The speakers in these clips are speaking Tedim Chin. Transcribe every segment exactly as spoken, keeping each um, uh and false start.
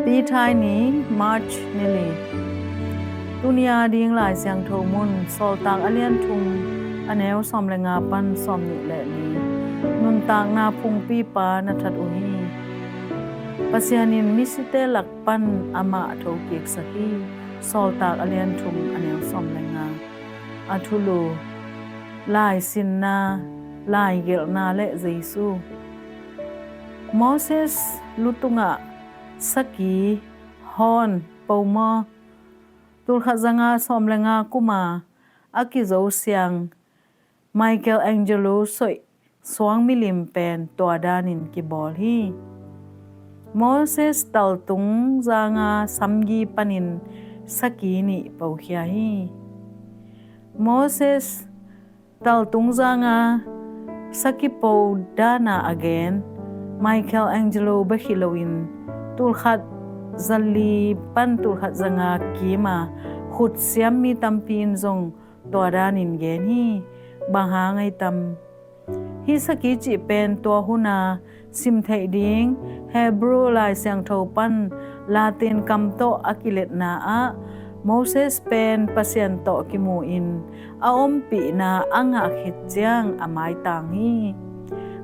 Pi Thai Ni, March ni li. Tuni a ding Lai Siangtho mun, Sawltak a lian thum, a neu sawm le nga pan sawm nih le li. Nuntakna phungpipa na that uh hi. Pasian in misite lak pan amah thokiksak hi. Sawltak a lian thum, a neu sawm le nga. A thulu: Laisinna, laigelhna le Jesu. Moses lu tungah saki, horn, po maw, tulkhat zanga sawm le nga kuma a kizo siang Michelangelo soih suang milim pen tua danin kibawl hi. Moses taltung zanga samgi panin saki nih pokhia hi. Moses taltung zanga saki po dana a gen Michelangelo bek hi loin, tulkhat zali pan tulkhat zanga kima khut siam mi tampi in zong tua danin gen hi. Bang hang ai tam? Hih saki cih pen tua huna sim theih ding Hebrew Lai Siangtho pan Latin kam tawh a kiletna ah Moses pen Pasian tawh kimu in a ompihna a ngah khit ciang a maitang hi.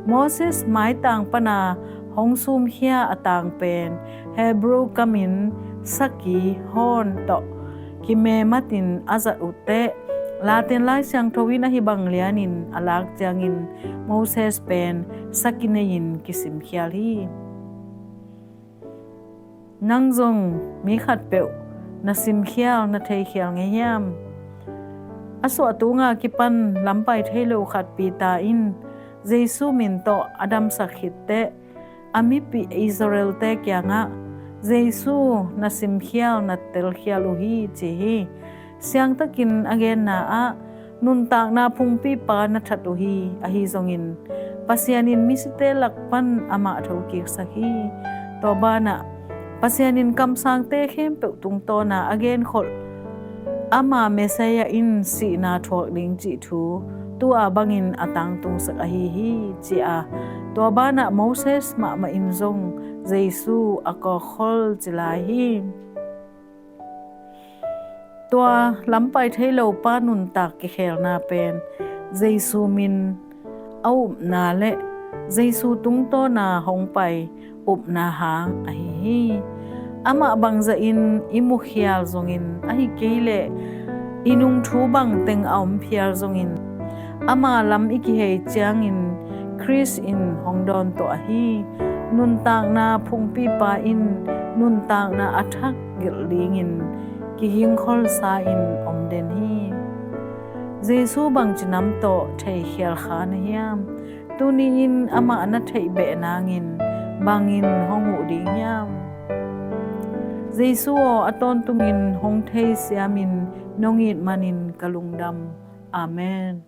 Moses maitang pana hong sumkhia a tang pen Hebrew kamin saki, horn tawh kimemat in a zat uh teh, Latin Lai Siangtho in ahi bang lianin a lak ciangin Moses pen saki nei-in kisimkhial hi. Nang zong mi khatpeuh na simkhial, na theikhial ngei hiam? A suahtunga kipan lampai thei lo khat Peter in Jesu min tawh a damsak khit teh, a mipih Israel-te kiangah, Jesu na simkhial, na telkhial uh hi, ci hi. Siangtakin a genna ah, nuntakna phungpipa na that uh hi. Ahi zongin, Pasian in misite lak pan amah thokiksak hi. Tua banah, Pasian in kamsangte khempeuh tungtawna a genkholh, ama Messiah in sihna thuak ding cih thu tu-a bangin a tangtungsak ahi hi, ci-a tua banah Moses mahmah in zong Jesu a kawkkhol ci lai hi. Tua lampai thei lo pa nuntak kikhelna pen Jesu min a upna le Jesu tungtawna hong pai upna hang ahi hi. Amah bangzahin i mukhial zongin, ahi kei leh i nungthu bangteng a om phial zongin, ama lam i kihei ciangin Khrist in hong dawn tawh ahi. Nuntakna phungpipa in nuntakna a thak gelh dingin kigingkholsa in om den hi. Jesu bangci nam tawh theikhial kha na hiam? Tuni-in amah na theih beh nangin bangin hong huh ding hiam? Jesu aw, a tawntungin hong thei siamin nong it manin ka lungdam. Amen.